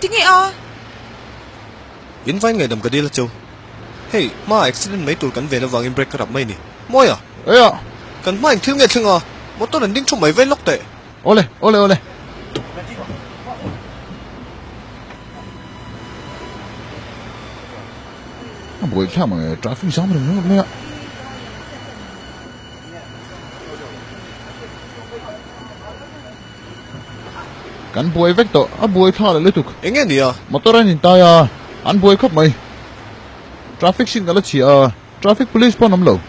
Engati nge a? In vain ngaihdam ka dil a cheu. Hei, hma ah accident mai tur kan ven avangin brake ka rap mai ni. Mawi a! Eia! Kan hma eng thil nge thleng a? Motor an ding thu mai vain lawk teh. Awle, awle, awle. A buaithlak mang e, traffic jam reng ringawt mai a. Kan buai vek tawh, a buai thla leh lutuk. Eng nge nia? Motor an intai a, an buai khawp mai. Traffic signal a chhia a, traffic police pawh an awm lo.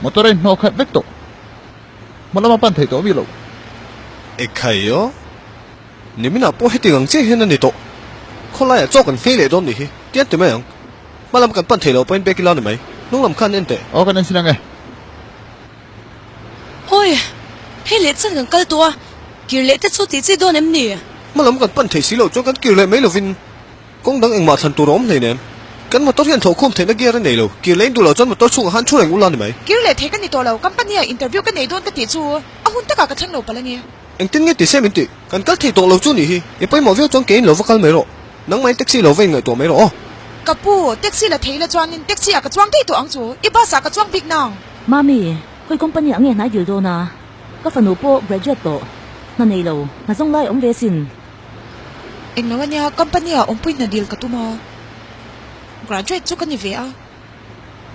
Motor a inhnawh khat vek tawh. Hma lama pan theih tawh mi lo. Ekhai aw. Niminah pawh heti ang chiah hian a ni tawh. Khawlaiah chaw kan nghei leh dawn nih hi, tian ti mai ang. Hma lam kan pan theih loh pawhin bag ila ni mai. Hnung lam khan en teh. Aw kan en sin ang e. Awi, hei leh chan kan kal tawh a, kir leh te chu tih chi dawn em ni? Hma lam kan pan theih si loh chuan kan kir leh mai lovin kawng dang engmah thlan tur a awm hleinem. Kan motor hian thlawh khum theihna gear a nei lo, kir leh in duh loh chuan motor chhungah khan thu reng ula ni mai. Kir leh thei ka ni tawh lo, company ah interview ka nei dawn ka tih chu a hun takah ka thleng lo palh a ni. Engtin nge ti se min tih? Kan kal thei tawh lo chu nih hi, i pawimawh viau chuan keiin lo va kal mai rawh. Nangmahin taxi lo va inngaihtuah mai rawh aw. Ka pu, taxi la thei la chuanin taxi ah ka chuang daih tawh ang chu, i bus ah ka chuang bik nang. Mami, khawi company ah nge hnai dil dawn a? Ka fanu pawh graduate tawh, hna nei lo, hna zawng lai a awm ve sin. Englo ania, company ah awmpui hna dil ka tum a, graduate chu ka ni ve a.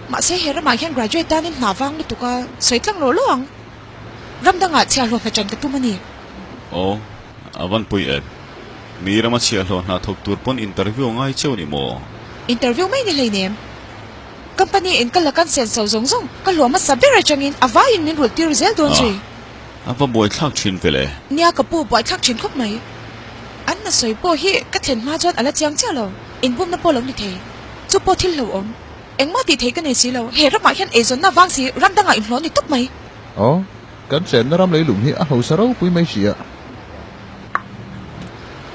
Mahse he ramah hian graduate tanin hna vang lutuk a sawi tlang lo lo ang. Ram dangah chhiahhlawh hna chan ka tum a ni. Aw, a van pui em. Mi rama chhiahhlawh hna thawk tur pawn interview a ngai cheu ni maw? Interview mai ni hleinem. Company in ka la kan sen so zawng zawng ka hlawh hmasa ber atangin a vaiin min rulh tir zel dawn zui. A va buaithlak thin ve le. Nia ka pu buaithlak thin khawp mai. An hna sawi pawh hi ka thlen hma chuan a la chiang chiah lo. Inbumna pawh lo ni thei. Chu pawh thil hlauhawm. Engmah tih thei ka nei si lo. He ramah hian eizawnna vang si ram dangah inhlawh ni tawp mai. Aw, kan chenna ram leilung hi a hausa ropui mai si a.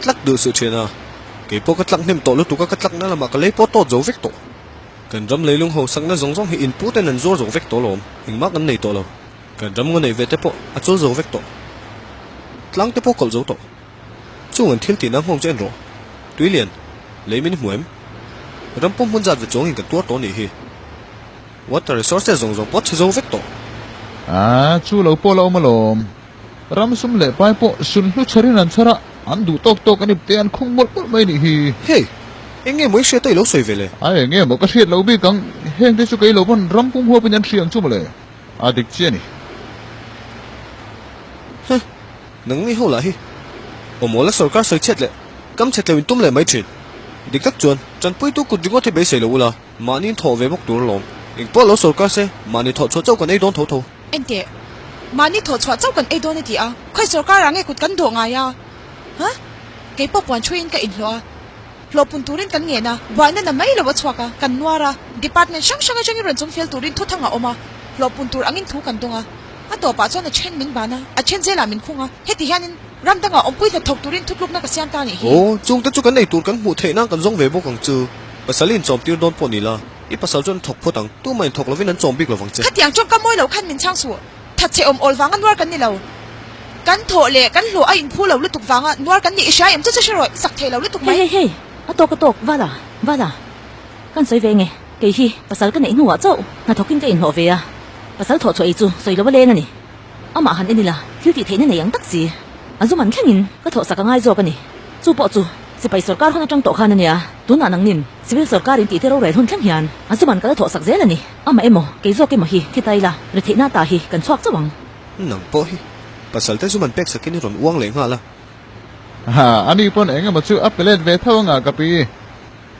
Tlak duh suh thin a. Kei pawh ka tlak hnem tawh lutuk a, ka tlakna lamah ka lei pawh tawt zo vek tawh. Kan ram leilung hausakna zawng zawng hi inpu ten an zuar zo vek tawh lawm. Engmah kan nei tawh lo. Kan ram ngaw neih ve te pawh a chawl zo vek tawh. Tlang te pawh kawlh zo tawh. Chung an thil tihna nghawng chu en rawh. Tui lian, lei min hmu em? Ram pum hmun zat ve chuangin kan tuar tawh nih hi. Water resources zawng zawng pawh chhe zo vek tawh. A, chu lo pawh la awm alawm. Ram sum leh pai pawh sun hlu chharin an chhar a, an duh tawk tawk an ipte an khung mawlh mawlh mai nih hi. Hey! Eng nge maw i hriat a i lo sawi ve le? A eng nge maw ka hriat loh bik ang, heng te chu kei lo pawn ram pum huapin an hria ang chu mawle. A dik chiah a ni. Huh! Nangni ho lah hi awmawl a sorkar sawi chhiat leh kam chhe tleu in tum leh mai thin. Dik tak chuan tanpuitu kut ringawt hi beisei lo ula, mahni in thawh ve bawk tur alawm. Engpawh lo sorkar se, mahni thawh chhuah chauh kan ei dawn tho tho. Enteh, mahni thawh chhuah chauh kan ei dawn a ti a, khawi sorkar ah nge kut kan dawh ngai a? Huh? Keipawh puan thuiin ka inhlawh a, hlawhpun turin kan ngen a, buaina na mai lo a chhuak a, kan nuar a, department hrang hrang atangin rawn chawm fel turin thuthang a awm a, hlawhpun tur angin thu kan dawng a. A tawpah chuan a then min ban a, a then zelah min khung a, heti hianin ram dangah awmpui hnathawk turin thutlukna ka siam ta nih hi. Aw, chungte chu kan ei tur kan hmuh theih nan kan zawng ve bawk ang chu. Pasal i inchawm tir dawn pawh ni la, i pasal chuan an thawk phawt ang, tumah inthawk lovin an chawm bik lovang che. Khatiang tawngka mawi lo khan min chhang suh, thatchhe awm awl vanga nuar kan ni lo. Kan thawh leh kan hlawh a inphu lo lutuk vanga nuar kan nih i hria em chu chu hre rawh, sak thei lo lutuk mai. Hei hei hei, a tawk a tawk, Vala, Vala. Kan sawi ve nge, kei hi pasal ka neih hnuah chauh hnathawkin ka inhlawh ve a, pasal thawh chhuah ei chu sawi lo a leng a ni. Amah han en ila thil tih theihna nei ang tak si, a zum an thlengin ka thawh sak a ngai zawk a ni. Chu pawh chu sipai sawrkar hun atang tawh khan a nia, tunah nangnin civil sawrkar in tih te rorel hun thleng hian a zum an ka la thawh sak zel a ni. Amah emaw, kei zawk emaw hi thi ta ila, retheihna ta hi kan chhuak chauh ang. Nang pawh hi pasal te zum an pek sakin i rawn uang leh nghal a. Ha, ani pawn eng emaw chu a pe let ve tho anga ka pi.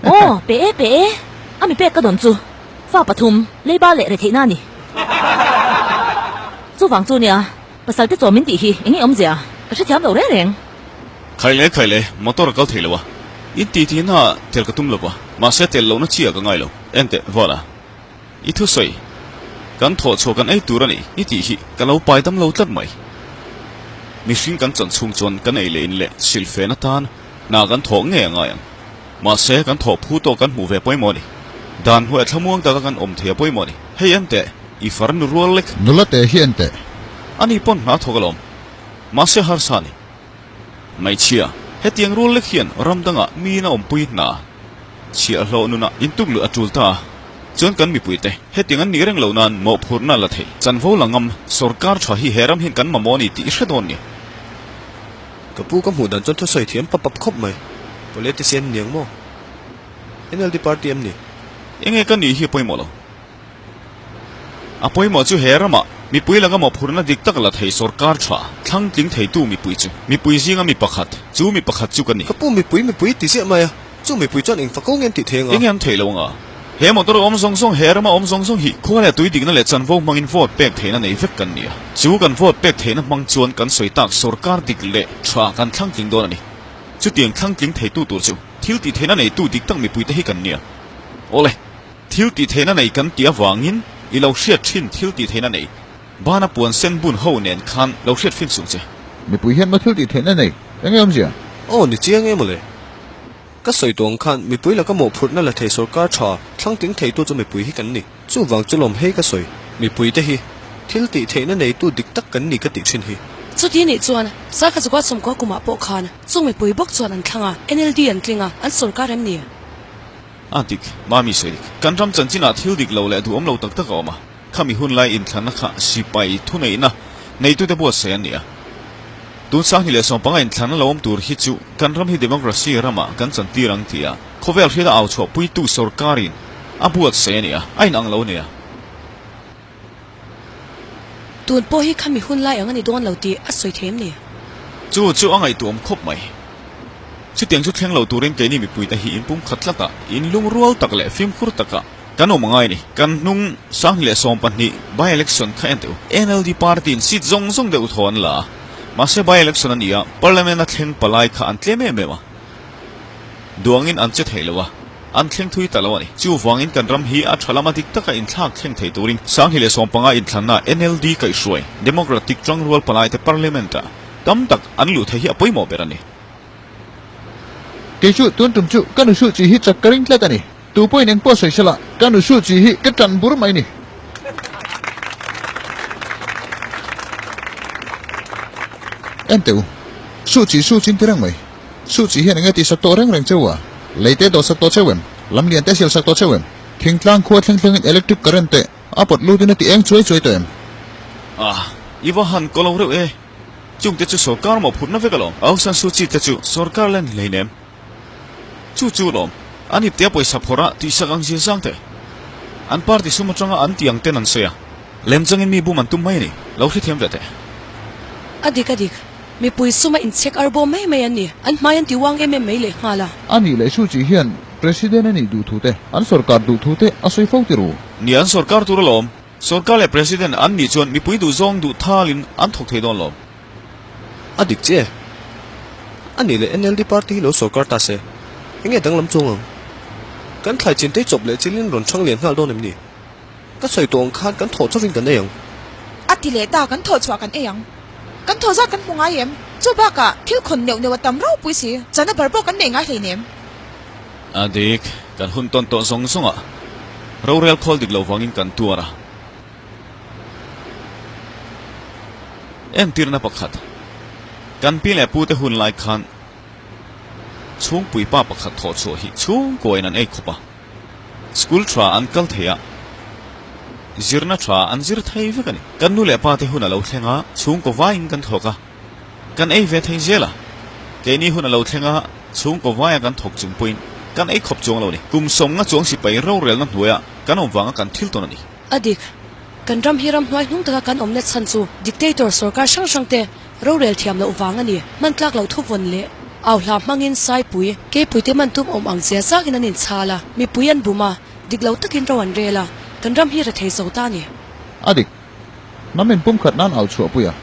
Aw, pe e, pe e, a mi pek ka dawn chu fa pathum leiba leh retheihna a ni. Chuvang chu nia, pasal te chaw min tih hi eng nge awmzia ka hrethiam lo reng reng. Khai le, khai le, motor a kal thei lo a, in ti ti na tel ka tum lo va, mahse tel lohna chi ah ka ngai lo. Enteh, Vala, i thusawi kan thawh chhuah kan ei tur a ni i tih hi ka lo pai dam lo tlat mai. Mihring kan chan chhung chuan kan ei leh in leh silfen atan hna kan thawh ngei a ngai ang. Mahse, kan thawh phu tawh kan hmuh ve pawimawh a ni. Dan hnuaiah thlamuang taka kan awm thei a pawimawh a ni. Hei en teh, i far nu rual lek. Nula teh hi en teh. Ani pawn hna thawk alawm. Mahse harsa a ni. Hmeichhia, Hetiang rual lek hian ram dangah miin a awmpui hna chhiahhlawh nunah intukluh a tul ta a, chuan kan mipuite hetiang an nih reng loh nan mawhphurhna la thei. Chanvo la ngam, sorkar tha hi he ram hian kan mamawh a ni tih i hre dawn ni. Ka pu ka hmuh dan chuan thusawi thiam pap pap khawp mai. Politician niang maw? NLD party em ni? Enge ka nih hi a pawimawh lo. A pawimawh chu he ramah mipui laka mawhphurhna dik tak la thei sorkar tha thlang tling theitu mipui chu mipui zinga mi pakhat, chu mi pakhat chu ka ni. Ka pu mipui mipui ti ziah mai a, chu mipui chuan eng fako nge an tih thei anga? Enge an theih lo anga? He motor awm zawng zawng, he rama awm zawng zawng hi khua leh tui dikna leh chanvo hmangin vote pek theihna nei vek kan ni a. Chu kan vote pek theihna hmang chuan kan sawi tak sorkar dik leh tha kan thlang tling dawn a ni. Chutiang thlang tling theitu tur chu thil tih theihna neitu dik tak mipuite hi kan ni a. Awle. Thil tih theihna nei kan tih avangin i lo hriat thin thil tih theihna nei bana puan sen bun ho nen khan lo hriat fin suh che. Mipui hian maw thil tih theihna nei eng nge awmzia? Aw ni chiang em awle. Ka sawi tuang khan mipui laka mawhphurhna la thei sorkar tha thlang tling theitu chu mipui hi kan ni. Chuvang chu lawm hei ka sawi. Mipui te hi thil tih theihna neitu dik tak kan ni ka tih thin hi. Chuti nih chuan Sakha Zukua Sawmkua kumah pawh khan chung mipui bawk chuan an thlang a, NLD an tling a, an sorkar em ni? A dik, Mami sawi dik. Kan ram chanchinah thil dik lo leh duhawm lo tak tak a awm a. Khami hun lai inthlanna kha sipai thuneihna neitute buatsaih an ni a. Tun Sanghni leh Sawmpanga inthlanna lo awm tur hi chu kan ram hi democracy ramah kan chantir ang tih a khawvel hriata au chhuahpuitu sorkarin a buatsaih a ni a, a inang lo a ni a. Tun pawh hi khami hun lai ang a ni dawn lo tih a sawi thei em ni? Chu chu a ngaihtuahawm khawp mai. Chutiang chu thleng lo turin keini mipuite hi inpum khat tlat a, inlungrual tak leh fimkhur taka kan awm angai a ni. Kan hnung Sanghni leh 12 by-election kha en teh u. NLD party in seat zawng zawng deuh thaw an la a, mahse by-election a ni a, parliament a thleng palai kha an tlem em em a. Duangin an che thei lo a, an thleng thui ta lo a ni. Chuvangin kan ram hi a tha lama dik taka inthlak thleng thei turin Sanghni leh 15 inthlanna NLD kaihhruai Democratic Tangrual Palaite Parliament-ah tam tak an luh theih hi a pawimawh ber a ni. Kei chu tun tum chu ka nu Suh Chi hi chak ka ring tlat a ni. Tu pawhin eng pawh sawi sela ka nu Suh Chi hi ka tan bur mai ni. En teh u, Suh Chi Suh Chin ti reng mai. Suh chi hian enge tihsak tawh reng reng cheu a? Lei te dawhsak tawh cheu em? Lam lian te sialsak tawh cheu em? Thingtlang khua thleng thlengin electric current te a pawt lutin a ti eng chuai chuai tawh em? Ah, i va han ko lo reuh e. Chungte chu sorkar mawhphurhna vek alawm. Aung San Suu Kyi te chu sorkar len hleinem. Chu chu lawm. An ipte a pawisa phawrh a tihsak ang zia zang te. An party sum atanga an tih ang ten an sawi a. Lem changin mi bum an tum mai a ni. Lo hrethiam ve teh. A dik a dik. Mipui suma inchhek ar bawm mai mai an ni. An hmai an ti uang em em mai leh nghal a. A nih leh Suu Kyi hian President a nih duh thu te, an sorkar duh thu te a sawi fo ti ru. Ni an sorkar tur alawm. Sorkar leh President an nih chuan mipui duh zawng duh thalin an thawk thei dawn lawm. A dik che. A nih leh NLD party hi lo sorkar ta se, enge danglam chuang ang? Kan thlai chin te chawp leh chilin rawn chhang lian nghal dawn em ni? Ka sawi tawh ang khan kan thawh chauhin kan ei ang. A ti leh ta, kan thawh chhuah kan ei ang. Kan thawh zat kan hmu ngai em? Chu bakah thil khawn neuh neuh a tam ropui si, chana bar pawh kan nei ngai hleinem. A dik, kan hun tawn tawh zawng zawngah rorel khawl dik lo vangin kan tuar a. Entirna pakhat, Kan pi leh pute hun lai khan chhungpui pa pakhat thawh chhuah hi chhungkuain an ei khawp a. School tha an kal thei a, zirna tha an zir thei vek a ni. Kan nu leh pa te hun a lo thleng a, chhungkaw vaiin kan thawk a, kan ei ve thei zel a. Keini hun a lo thleng a, chhungkaw vaia kan thawk chung pawhin kan ei khawp chuang lo a ni. Kum sawmnga chuang sipai rorelna hnuaia kan awm vanga kan thil tawn a ni. A dik. Kan ram hi ram hnuai hnung taka kan awmna chhan chu dictator sorkar hrang hrang te rorel thiam loh vang a ni. Hman tlak loh thuvawn leh au hla hmangin Saipui, Keipui te man tum awm ang zia zakin an inchhal a, mipui an bum a, dik lo takin ro an rel a, kan ram hi rethei zo ta a ni. A dik. Hnam inpumkhat nan au chhuahpui a.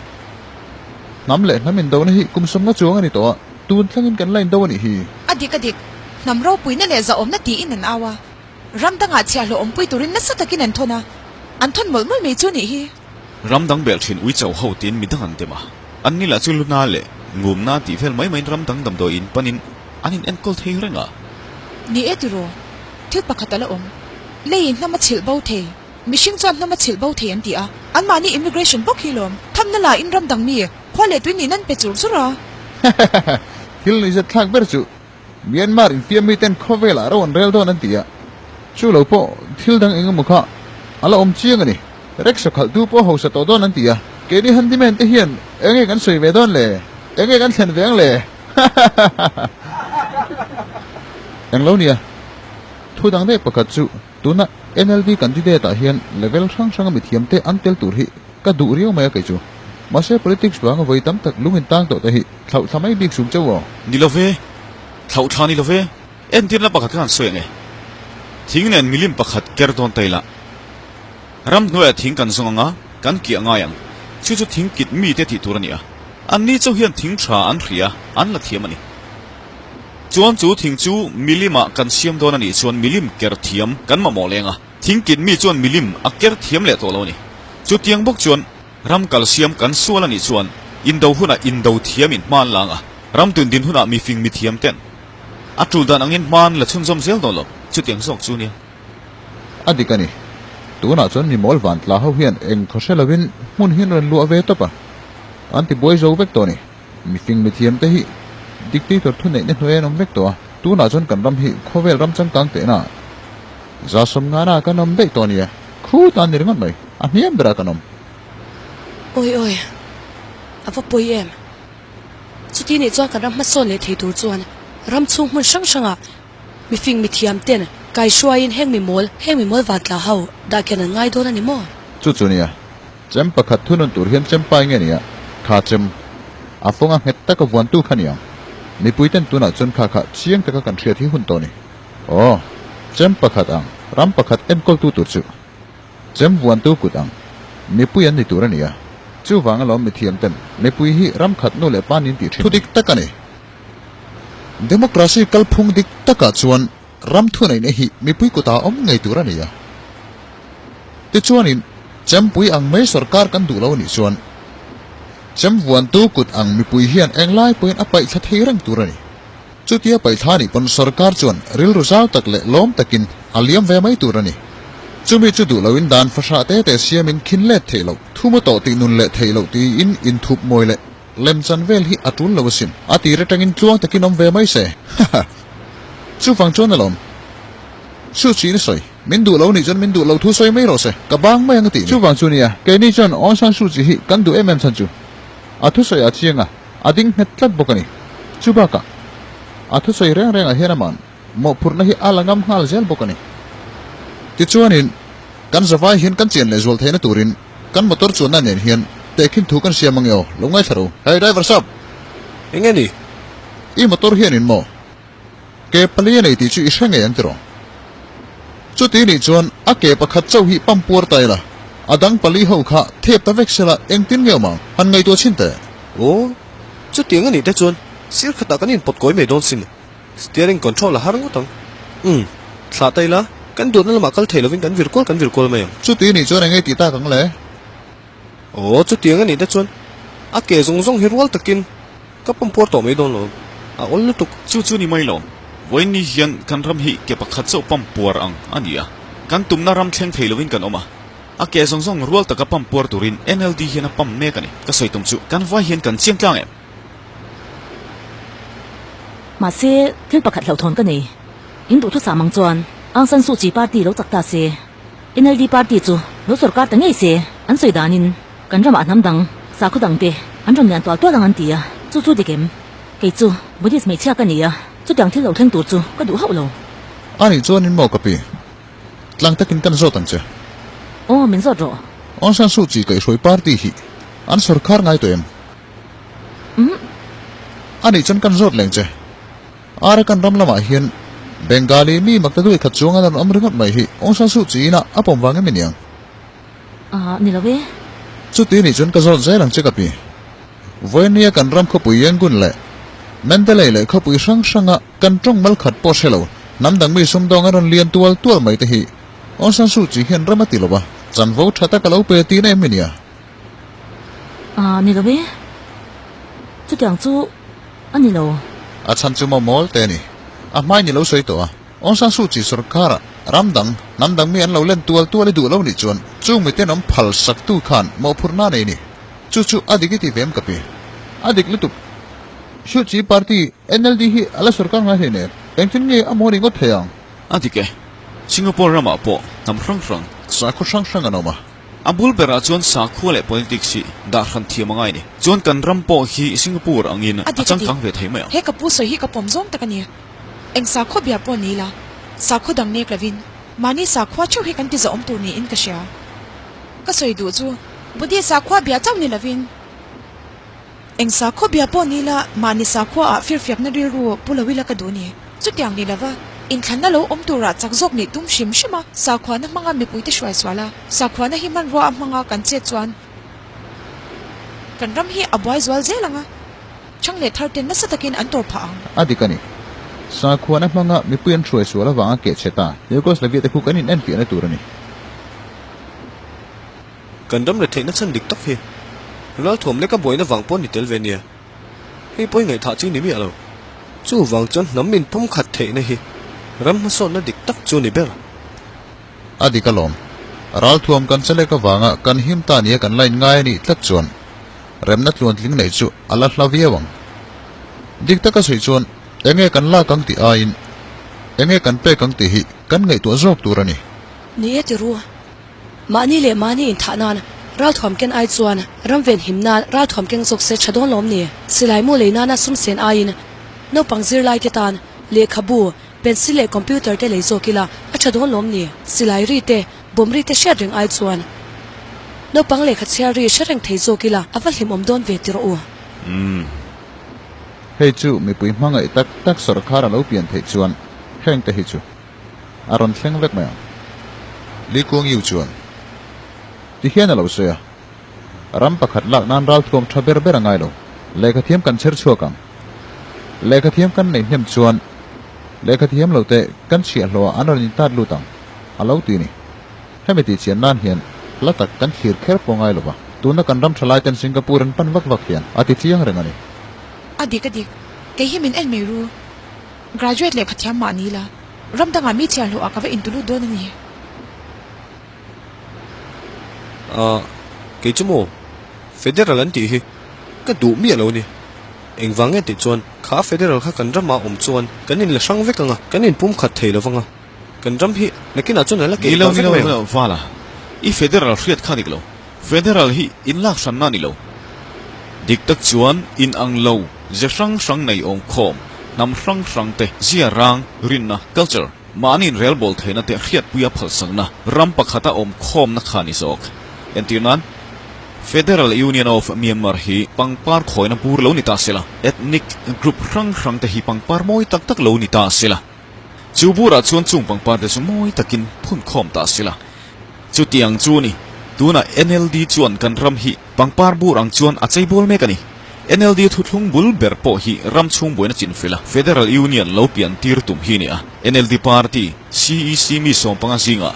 Hnam leh hnam indona hi kum sawmna chuang a ni tawh a, tun thlengin kan la indo a nih hi. A dik a dik. Hnam ropuina leh zahawmna tiin an au a. Ram dangah chhiahhlawh awmpui turin nasa takin an thawn a, an thawn mawlh mawlh mai chu nih hi. Ram dang bel thin ui chauh ho tiin mi dang an dem a, an ni lah chu luna leh ngumna tih vel mai maiin ram dang damdawi in panin an in enkawl thei reng a. Ni e tiraw, thil pakhat a la awm. Leiin hnam a chhilh bo thei, mihring chuan hnam a chhilh bo thei an ti a, anmahni immigration bawk hi lawm, thamna la in ram dang mi, khua leh tui nih nan pe chur chur a. Thil nuihzat thlak ber chu Myanmar infiam miten khawvelah ro an rel dawn an ti a, chu lo pawh thil dang eng emaw kha a la awm chiang a ni. Rickshaw khalhtu pawh hausa tawh dawn an ti a, keini handyman te hian eng nge kan sawi ve dawn le? Eng nge kan thlen ve ang le? Hahahaha. Englo nia, thu dang daih pakhat chu tuna NLD candidate ah hian level hrang hranga mithiamte an tel tur hi ka duh riau mai a kei chu. Mahse politics vanga vawi tam tak lung intang tawh te hi thlauh thla mai bik sum chauh aw. Ni lo ve, thlauh thla ni lo ve, entirna pakhat kha han sawi ang e. Thing nen milim pakhat ker dawn ta ila. Ramhnuaiah thing kan zawng ang a, kan kiah ngai ang. Chu chu thing kit mite tih tur a ni a. Anni chauh hian thing tha an hria, an la thiam a ni. Chuan chu thing chu milimah kan siam dawn a nih chuan milim ker thiam kan mamawh leng a. Thing kit mi chuan milim a ker thiam leh tawh lo a ni. Chutiang bawk chuan ram kal siam kan sual a nih chuan indo hunah indo thiamin hma an lang a, ram tun din hunah mifing mithiam ten a tul dan angin hma an la chhunzawm zel dawn lo. Chutiang zawk chu nia. A dik a ni. Tunah chuan mimawl vantla ho hian eng khaw hre lovin hmun hi an rawn luah ve tawp a, an ti buai zo vek tawh a ni. Mifing mithiam te hi dictator thuneihna hnuai an awm vek tawh a, tunah chuan kan ram hi khawvel ram changkang tehna zasawm ngana kan awm daih tawh a nia, khu tan ni ringawt mai, a hniam berah kan awm. Awi awi, a va pawi em? Chuti nih chuan kan ram hmasawn leh thei tur chuan ram chhung hmun hrang hrangah mifing mithiam ten kaihruaiin heng mimawl, heng mimawl vantla ho dah kian an ngai dawn a ni maw? Chu chu nia, Chem pakhat thunun tur hian chem pai nge nia? Kha chem, a fawnga nghet taka vuantu kha niang. Mipui ten tunah chuan kha kha chiang taka kan hriat hi hun tawh ni. Aw, chem pakhat ang, ram pakhat enkawltu tur chu. Chem vuantu kut ang, mipui an ni tur a nia. Chuvang alawm mithiam ten mipui hi ram khat nu leh pa nin tih thin. Thu dik tak a ni. Democracy kalphung dik takah chuan Ram thuneihna hi mipui kutah a awm ngei tur a ni a. Tichuanin, Chempui ang mai sorkar kan duh lo a nih chuan, Chemvuantu kut ang mipui hian englai pawhin a paihthla thei reng tur a ni. Chutia paihthla a nih pawn sorkar chuan rilru zau tak leh lawm takin a liam ve mai tur a ni. Chumi chu duh loin dan fahrah te te siamin khin let theih loh, thu mu tawh tih nun leh theih loh tiin inthup mawi leh Lemchan vel hi a tul lo asin. A tir atangin tluang takin awm ve mai se. Haha. Chuvang chuan alawm. Chu chiin a sawi. Min duh lo nih chuan min duh lo thu sawi mai rawh se. Ka bang mai ang a tih ni. Chuvang chu nia, keini chuan Aung San Suu Kyi hi kan duh em em chhan chu. A thusawi a chiang a, a ding nghet tlat bawk a ni. Chu bakah, a thusawi reng rengah hian aman mawhphurhna hi a la ngam nghal zel bawk a ni. Tichuanin, kan zavai hian kan chian lehzual theihna turin Kan motor chuanna nen hian tehkhin thu kan siam ange aw, lo ngaithla ro. Hey driver sap! Enge ni? I motor hianin maw? Ke pali a nei tih chu i hre ngei ang tiraw? Chuti nih chuan a ke pakhat chauh hi pump puar ta ila, a dang pali ho kha thep ta vek sela engtin nge awm ang? Han ngaihtuah chhin teh. Aw, chutiang a nih te chuan sir khatah kan inpawt kawi mai dawn sin. Steering control a har ngawt ang. Umm, thlah ta ila, kan duatna lamah kal thei lovin kan vir kual kan vir kual mai ang. Chuti nih chuan eng nge tih tak ang le? Aw, chutiang a nih te chuan a ke zawng zawng hi rual takin ka pump puar tawh mai dawn lo, a awl lutuk. Chu chu ni mai lo, vawiin hian kan ram hi ke pakhat chauh pump puar ang a ni a, kan tumna ram thleng thei lovin kan awm a, a ke zawng zawng rual taka pump puar turin NLD hian a pump mek a ni. Ka sawi tum chu kan vai hian kan chiang tlang em? Mahse, thil pakhat hlauhthawn ka nei. In duhthusam ang chuan Aung San Suu Kyi party lo chak ta se, NLD party chu lo sorkar ta ngei se, an sawi danin kan ramah hnam dang, sakhaw dang te an rawn lian tual tual ang an ti a, chu chu dik em? Kei chu Buddhist hmeichhia ka ni a, chutiang thil lo thleng tur chu ka duh hauh lo. A nih chuan in maw ka pi? Tlang takin kan zawt ang che. Aw, min zawt rawh. Aung San Suu Kyi kaihhruai party hi an sorkar ngai tawh em? Umm. A nih chuan kan zawt leng che. Arakan ram lamah hian Bengali mi mak ta duai khat chuang an rawn awm ringawt mai hi Aung San Suu Kyi ina a pawm vang em aniang? Ah, ni lo e. Chuti nih chuan ka zawt zel ang che ka pi. Vawinia kan ram khawpui Yangon leh Mandalay leh khawpui hrang hranga kan tawng mal khat pawh hre lo hnam dang mi sumdawng an rawn lian tual tual mai te hi Aung San Suu Kyi hian ram a ti lo a, chanvo tha tak a lo pe tihna em ania? Ah, ni lo e. Chutiang chu a ni lo. A chhan chu maw mawl te a ni. A hmai ni lo sawi tawh a. Aung San Suu Kyi sorkara ram dang, hnam dang mi an lo len tual tual i duh lo nih chuan chung miten awm phal sak tu khan mawhphurhna nei ni. Chu chu a dik i ti ve em ka pi? A dik lutuk. Suu Kyi party, NLD hi a la sorkar ngai hle nen, engtin nge a maw ringawt thei ang? A dik e. Singapore ramah pawh hnam hrang hrang. Sakhaw hrang hrang an awm a. A bul berah chuan sakhua leh politics hi dah hran thiam a ngai ni. Chuan kan ram pawh hi Singapore angin A a dik a dik. changkang ve thei mai ang. He ka pu sawi hi ka pawm zawng tak a ni. Eng sakhua bia pawh ni la, sakhua dang nek lovin mahni sakhua theuh hi kan ti zahawm tur niin ka hria. Ka sawi duh chu Buddhist sakhua bia chauh ni lovin eng sakhua bia pawh ni la mahni sakhua ah firfiakna rilru pu lo ila ka duh ni. Chutiang ni lova inthlanna lo awm turah chak zawk nih tum hrim hrim a, sakhuana hmanga mipuite hruai sual a, sakhuana hi hmanrua a hmanga kan chet chuan kan ram hi a buai zual zel ang a, chhang leh thar ten nasa takin an tawr phah ang. A dik a ni. Sakhuana hmanga mipui an hruai sual avanga keh chhe ta Yugoslavia te khu kan in enfiahna tur a ni. Kan ram retheihna chhan dik tak hi Ralthuam leka buaina vang pawh ni tel ve nia. Hei pawh i ngaihthah chi ni miah lo. Chuvang chuan hnam in pumkhat theihna hi ram hmasawnna dik tak chu ni ber. A dik alawm. Ralthuam kan chalek avanga kan him ta nia kan la inngai a nih tlat chuan remna tluantling neih chu a la hla viau ang. Dik taka sawi chuan enge kan lak ang tih aiin enge kan pek ang tih hi kan ngaihtuah zawk tur a ni. Ni e ti ru. Mahni leh mahni inthah nan ralthuam ken ai chuan ram ven him nan ralthuam keng zawk se tha dawn lawm ni? Silai mu lei nana sum sen aiin naupang zirlai te tan lehkhabu, pencil leh computer te lei zawk ila a tha dawn lawm ni? Silai ri te, bomb ri te hriat reng ai chuan naupang lehkha chhiar ri hre reng thei zawk ila a va hlimawm dawn ve ti rawh u. Umm. Hei chu mipui hmangaih tak tak sawrkar a lo pian theih chuan heng te hi chu. A rawn thleng vek mai ang. Lee Kuang Yew chuan ti hian a lo sawi a, Ram pakhat lak nan ralthuam tha ber ber a ngai lo. Lehkhathiam kan chher chhuak ang. Lehkhathiam kan neih hnem chuan lehkhathiam lo te kan chhiahhlawh ah an rawn intat lut ang, a lo ti a ni. Hemi tih chian nan hian hla tak kan thlir kher pawh ngai lo va, tuna kan ram tha lai ten Singapore an pan vak vak hian a ti chiang reng a ni. A dik a dik, kei hi min en mai ru. Graduate lehkha thiam mah ni la, ram dangah mi chhiar hlawhah ka va intulut dawn a ni. Ah, kei chu maw? Federal an tih hi ka duh miah lo a ni. Engvang nge tih chuan kha Federal kha kan ramah awm chuan kan inla hrang vek ang a, kan inpumkhat thei lo vang a, kan ram hi nakinah chuan a la keh ta vek mai ang. Ni lo, ni lo, Vala, i Federal hriat kha dik lo. Federal hi inlak hranna a ni lo. Dik tak chuan inang lo ze hrang hrang nei awm khawm, hnam hrang hrang te zia rang, rinna, culture, mahni inrelbawl theihna te hriatpuia phalsakna ram pakhata awm khawmna kha a ni zawk. Entir nan, Federal Union of Myanmar hi pangpar khawina bur lo ni ta sela, ethnic group hrang hrang te hi pangpar mawi tak tak lo ni ta sela, chu burah chuan chung pangpar te chu mawi takin phun khawm ta sela, Chutiang chu ni, tunah NLD chuan kan ram hi pangpar bur ang chuan a cheibawl mek a ni. NLD thuthlung bul ber pawh hi ram chhung buaina chinfel a, Federal Union lo pian tir tum hi ni a. NLD party, CEC mi sawmpanga zingah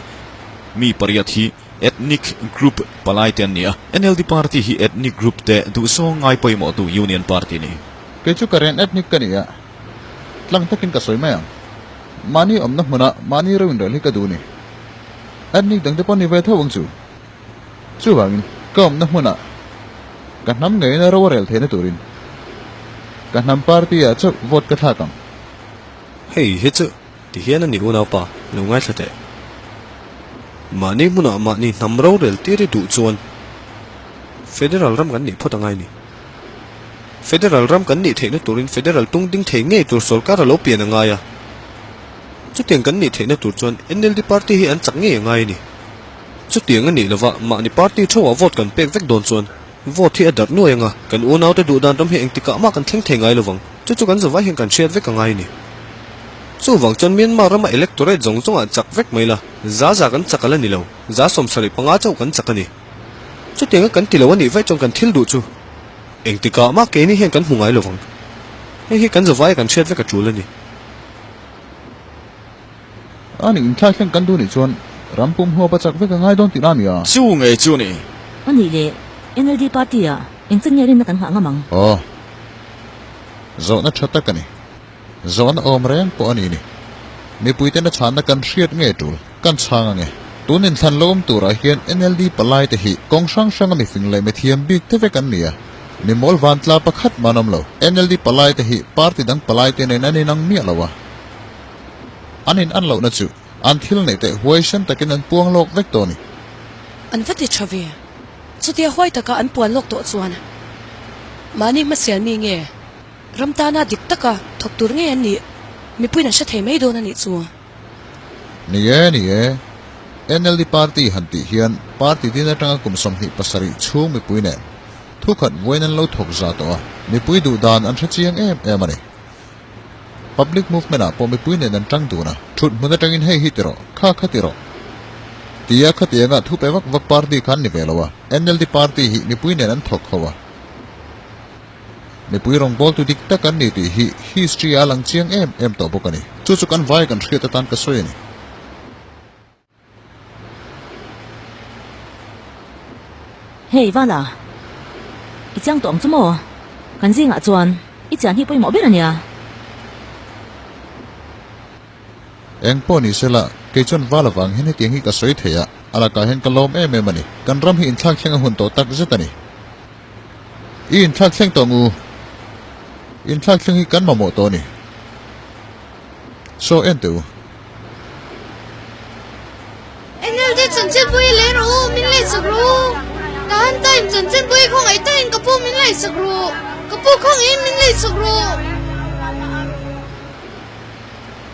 mi pariat hi ethnic group palai te an ni a. NLD party hi ethnic group te duhzawng ngai pawimawhtu Union party a ni. Kei chu ka rian ethnic ka ni a, tlang takin ka sawi mai ang. Mahni awmna hmuna mahni reu inrel hi ka duh a ni. Ethnic dangte pawh ni ve tho ang chu. Chuvangin ka awmna hmunah ka hnam ngeiin a ro a rel theihna turin ka hnam party ah chauh vote ka thlak ang. Hei hi chu ti hian a ni unaupa lo ngaithla teh. Mahni hmunah mahni hnam rorel tir i duh chuan Federal ram kan nih phawt angai ni. Federal ram kan nih theihna turin Federal tung ding thei ngei tur sawrkar a lo pian angai a. Chutiang kan nih theihna tur chuan NLD party hi an chak ngei a ngai a ni. Chutiang a nih lova mahni party theuhah vote kan pek vek dawn chuan vote hi a darh nuai ang a, kan unaute duhdan ram hi engtikah mah kan thleng thei ngai lovang. Chu chu kan zavai hian kan hriat vek a ngai a ni. Chuvang chuan Myanmar rama electorate zawng zawngah chak vek mai la, za za kan chak a la ni lo, za 75 chauh kan chak a ni. Chutianga kan ti lo a nih vaih chuan kan thil duh chu engtikah mah keini hian kan hmu ngai lovang. Hei hi kan zavaia kan hriat vek a tul a ni. A nih inthlai thleng kan duh nih chuan ram pum huap a chak vek a ngai dawn tihna a ni a. Chu ngei chu ni. A nih leh NLD party ah eng chen nge rinna kan nghah ngam ang? Aw. Zawhna tha tak a ni. Zawhna awm reng pawh a ni ni. Mipui tena chhanna kan hriat nge tul kan chhang ange. Tun inthlan lo awm turah hian NLD palai te hi kawng hrang hranga mifing leh mithiam bik te vek an ni a. Mimawl vantla pakhat man awm lo. NLD palai te hi party dang palai te nen an inang miah lo a. An in an lohna chu an thil neih teh huaisen takin an puang lawk vek tawh a ni. An va ti tha ve. Chutia huai taka an puan lawk tawh chuan mahni hmasial mi nge ram tana dik taka thawk tur ngei an nih mipuiin an hre thei mai dawn a nih chu. Ni e, ni e. NLD party han tih hian party din atanga kum 27 chhung mipui nen thukhat vawiin an lo thawk za tawh a, mipui duh dan an hre chiang em em a ni. Public movement ah pawh mipui nen an tang dun a, thut hmun atangin hei hi ti rawh, kha kha ti rawh tia khatianga thu pe vak vak party kha an ni ve lo a, NLD party hi mipui nen an thawk ho a, mipui rawngbawltu dik tak an ni tih hi history ah a lang chiang em em tawh bawk a ni. Chu chu kan vai kan hriat atan ka sawi a ni. Hei Vala, i chiang tawh ang chu maw? Kan zingah chuan i chian hi pawimawh ber a nia. Eng pawh ni sela, kei chuan Vala vang hian hetiang hi ka sawi thei a, a lakah hian ka lawm em em a ni. Kan ram hi inthlak thleng a hun tawh tak zet a ni. I inthlak thleng tawh ang u. Inthlak thleng hi kan mamawh tawh a ni. Saw en teh u. NLD chanchinpui hi lei rawh u, min leisak rawh u. Tahan time chanchinpui khawngaih takin ka pu min leisak rawh. Ka pu khawngaihin min leisak rawh.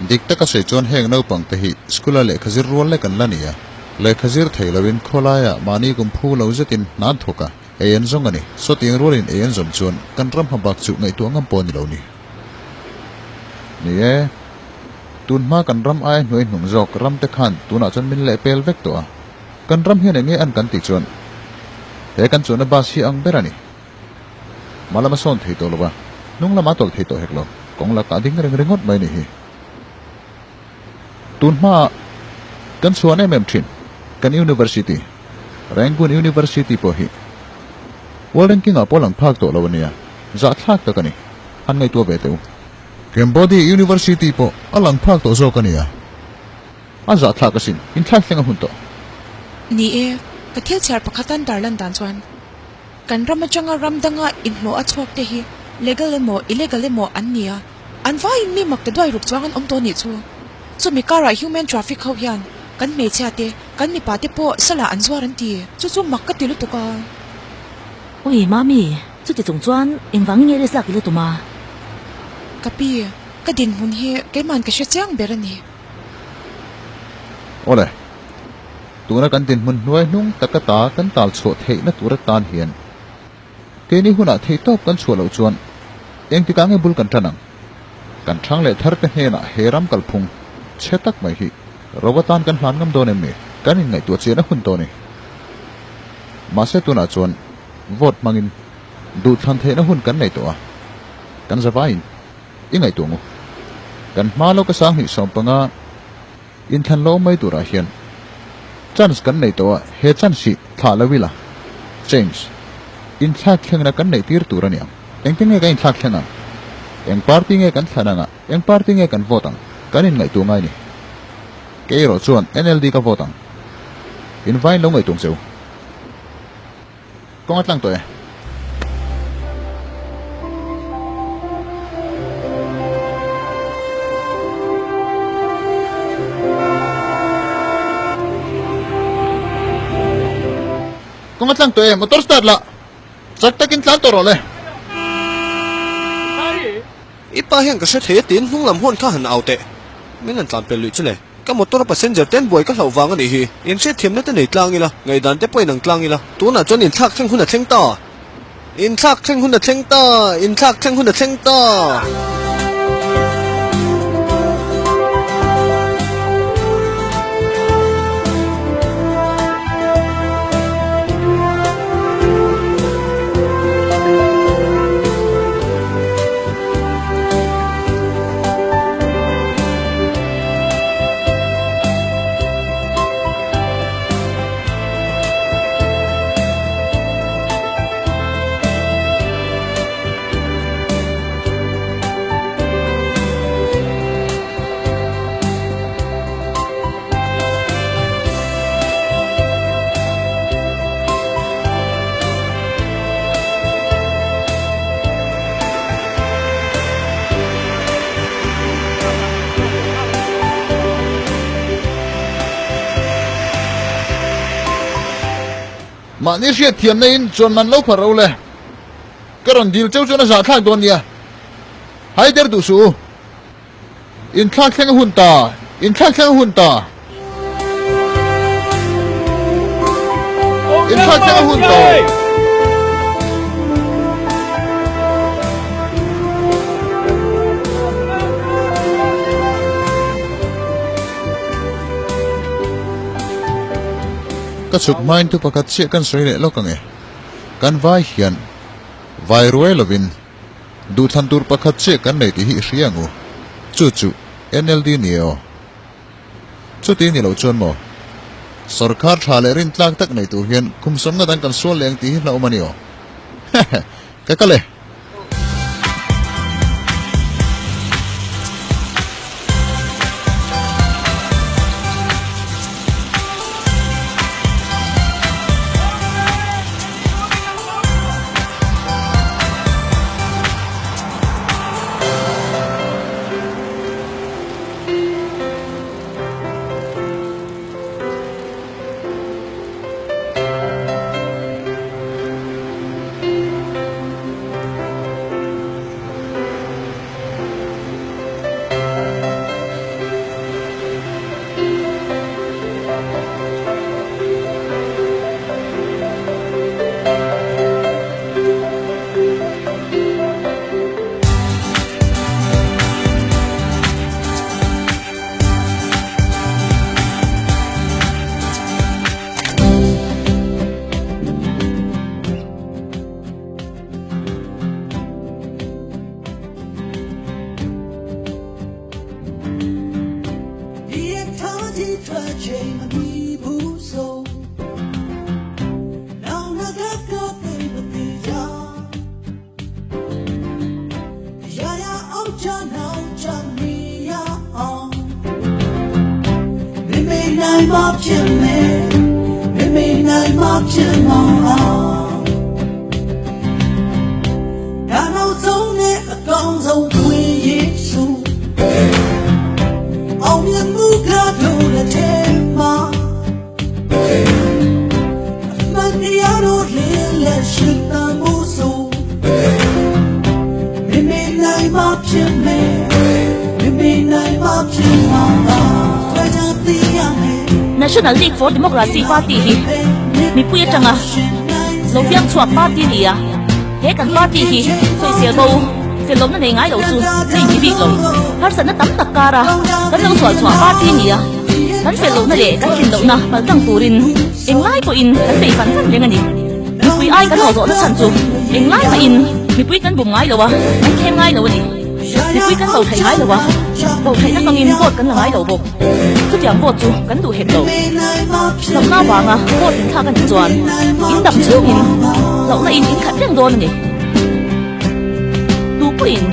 Dik taka sawi chuan heng naupang te hi school a lehkha zir rual lek an la ni a. Lehkha zir thei loin khawlaiah mahni kum phu lo zetin hna an thawk a, ei an zawng a ni. Sawtiang rualin ei an zawm chuan kan ram hma bak chu ngaihtuah ngam pawh a ni lo ni. Ni e, tun hma kan ram aia hnuai hnung zawk ram te khan tunah chuan min leh pel vek tawh a. Kan ram hian eng nge an kan tih chuan he kan chuanna bus hi ang ber a ni. Hma lama sawn thei tawh lo va, hnung lama tawlh thei tawh hek lo, kawng lakah a ding reng ringawt mai ni hi. Tun hmaah kan chhuan em em thin kan University, Rangoon University pawh hi World Ranking ah pawh lang phak tawh lo a nia, zahthlak tak a ni. Han ngaihtuah ve teh u. Cambodia University pawh a lang phak tawh zawk a nia. A zahthlak asin, inthlak thleng a hun tawh. Ni e, ka thil chhiar pakhat an tarlan dan chuan kan ram atanga ram danga inhlawh a chhuak te hi legal emaw illegal emaw an ni a, an vaiin mi mak ta duai ruk chuang an awm tawh nih chu. Chumi karah human traffic ho hian kan hmeichhia te, kan mipa te pawh salah an zuar an ti. Chu chu mak ka ti lutuk a. Ui Mami, Chuti chung chuan engvangin nge risk lak i la tum a? Ka pi, ka dinhmun hi keima'n ka hre chiang ber a ni. Awle, tuna kan dinhmun hnuai hnung taka ta kan tal chhuah theihna tur atan hian keini hunah theihtawp kan chhuah loh chuan engtikah nge bul kan tan ang? Kan thang leh thar te hnenah he ram kalphung chhe tak mai hi ro atan kan hlan ngam dawn em ni? Kan inngaihtuah chian a hun tawh a ni. Mahse tunah chuan Vote hmangin duhthlan theihna hun kan nei tawh a, kan zavaiin i ngaihtuah ngu. Kan hma lawka 2015 inthlan lo mai turah hian chance kan nei tawh a, he chance hi thlah lo ila change inthlak thlengna kan neih tir tur a ni ang. Engtin nge kan inthlak thleng ang? Eng party nge kan thlan ang a, eng party nge kan vote ang? Kan inngaihtuah ngai ni. Kei erawh chuan NLD ka vote ang. Invaiin lo ngaihtuah ang che u. Kawng a tlang tawh e. Kawng a tlang tawh e, motor start la. Chak takin tlan tawh rawh le. I pa hian ka hre thei a tiin hnung lam huan kha han au teh. Min han tlan pel luih chu le. Ka motor a passenger te an buai ka hlauh vang a nih hi. In hriatthiamna te nei tlang ila, ngaihdan te pawh in ang tlang ila. Tunah chuan inthlak thleng hun a thleng ta. Inthlak thleng hun a thleng ta. Inthlak thleng hun a thleng ta. Mahni hriatthiamna in chuan man lo phar ro le. Ka rawn dil cheu chuan a zahthlak dawn nia. Haider duh suh u. Inthlak thleng a hun ta! Inthlak thleng a hun ta! Inthlak thleng a hun ta! Ka chhuk hmain thu pakhat chiah kan sawi leh lawk ang e. Kan vai hian vai ruai lovin Duhthlan tur pakhat chiah kan nei tih hi i hria ang u. Chu chu NLD ni e aw. Chuti ni loh chuan maw? Sorkar tha leh rintlak tak nei tur hian kum sawmna dang kan sual leh ang tih hi hlauhawm a ni aw. Hehe. Ka kal e. National League for Democracy party hi mipui atanga lo piang chhuak party a ni a, he kan party hi sawisel bo felawmna nei ngai lo chu ka inti bik lo. Harsatna tam tak kara kan lo sual chhuah party a ni a, kan fel lohna leh kan tlin lohna paltlang turin englai pawhin kan bei fan fan reng a ni. Mipui ai kan haw zawhna chhan chu englai mahin mipui kan bum ngai lo a, kan khem ngai lo a ni. Mipui kan bo theih ngai lo a, bo theihna hmangin vote kan la ngai lo bawk. Chutiang vote chu kan duh hek lo. Hlauhna avanga vote in thlak a nih chuan in dam chhungin hlauhna in in khat reng dawn a ni. Tu pawhin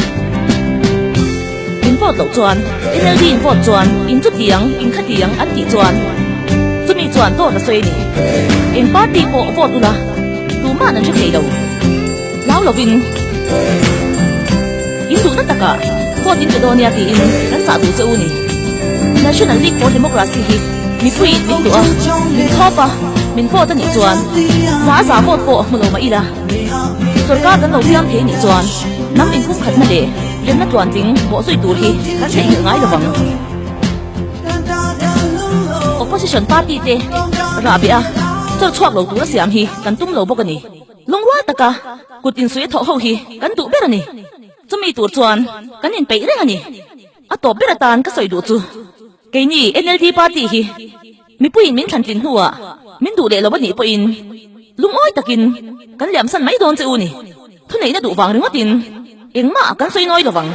in vote loh chuan NLD in vote chuan in chutiang in khatiang an tih chuan chumi chuan dawt a sawi a ni. Eng party pawh vote ula tuman an hre thei lo. Hlau lovin in duhna takah vote in pe dawn nia tiin kan chah duh che u ni. National League for Democracy hi mipuiin min duh a, min thlawp a, min vote a nih chuan za za vote pawh hmu lo mah ila sorkar kan lo siam thei nih chuan hnam inpumkhatna leh remna tluantling bawh zui tur hi kan theihnghilh ngai lovang. Opposition party te rahbeh a chawr chhuak lo tura siam hi kan tum lo bawk a ni. Lungrual taka kut insuih a thawh ho hi kan duh ber a ni. Chumi tur chuan kan inpeih reng a ni. A tawp ber atan ka sawi duh chu keini NLD party hi mipuiin min thlantlin hnuah min duh leh lo a nih pawhin lungawi takin kan liamsan mai dawn che u ni. Thuneihna duh vang ringawtin engmah kan sawi nawi lovang.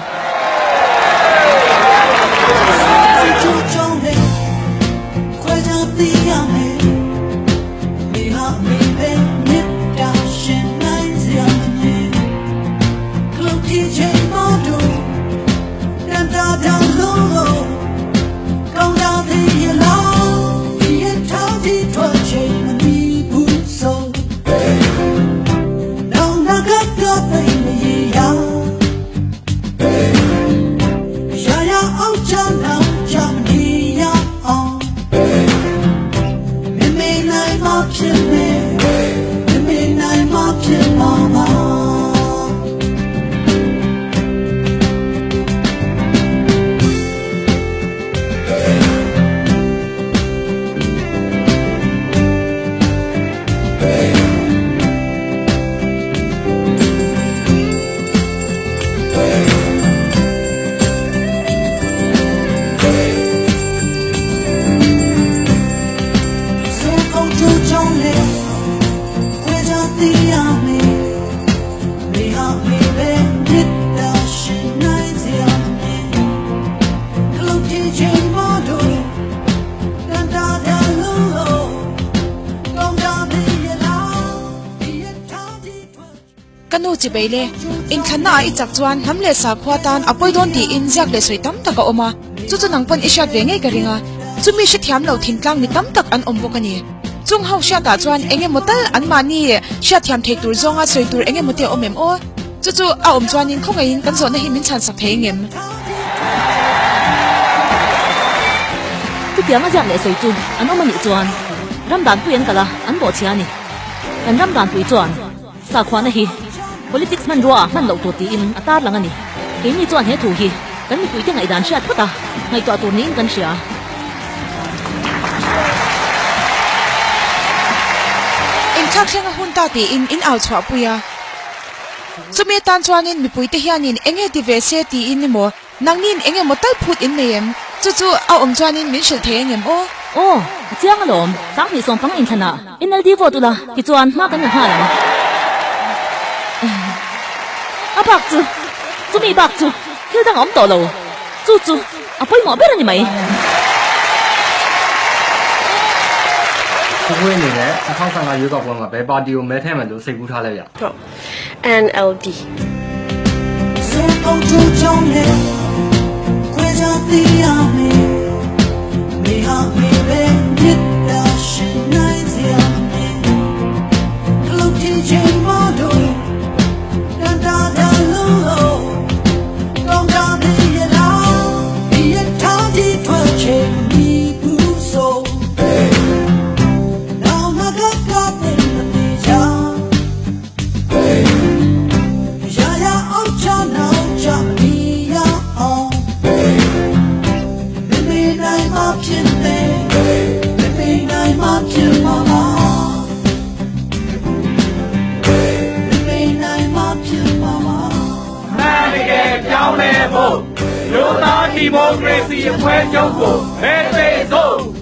chibei le. Inthlanna ah i chak chuan hnam leh sakhua tan a pawi dawn tiin ziak leh sawi tam tak a awm a, chu chu nang pawn i hriat ve ngei ka ring a, chumi hrethiam lo thintlang mi tam tak an awm bawk a ni. Chung ho hriatah chuan eng emaw tal anmahni hriatthiam thei tur zawnga sawi tur eng emaw te a awm em aw? Chu chu a awm chuanin khawngaihin kan zawhna hi min chhansak thei engem? Chutiang a ziak leh sawi chu an awm a nih chuan ram danpui an kal a, an bawhchhia a ni. Kan ram danpui chuan sakhuana hi politics hmanrua ah hman loh tur tiin a tarlang a ni. Keini chuan he thu hi kan mipuite ngaihdan hriat phawt a, ngaihtuah tur niin kan hria. Engthlak thleng a hun ta tiin in au chhuahpui a. Chumi atan chuanin mipuite hianin eng nge ti ve se tiin emaw, nangniin eng emaw tal phut in nei em? Chu chu a awm chuanin min hrilh thei ang em aw? Aw, a chiang alawm. Sanghnih sawmpanga inthlanah NLD vote ula tichuan hma kan la nghal ang. A bak chu, chumi bak chu thil dang a awm tawh lo. Chu chu a pawimawh ber a ni mai. ခွေးအနေနဲ့2015ရွေးကောက်ပွဲမှာဘယ်ပါတီကိုမဲထည့်မယ်လို့စိတ်ကူးထားလဲဗျ ဟုတ် NLD မျိုးသားဒီမိုကရေစီအဖွဲ့ချုပ်ကိုမဲပေးစို့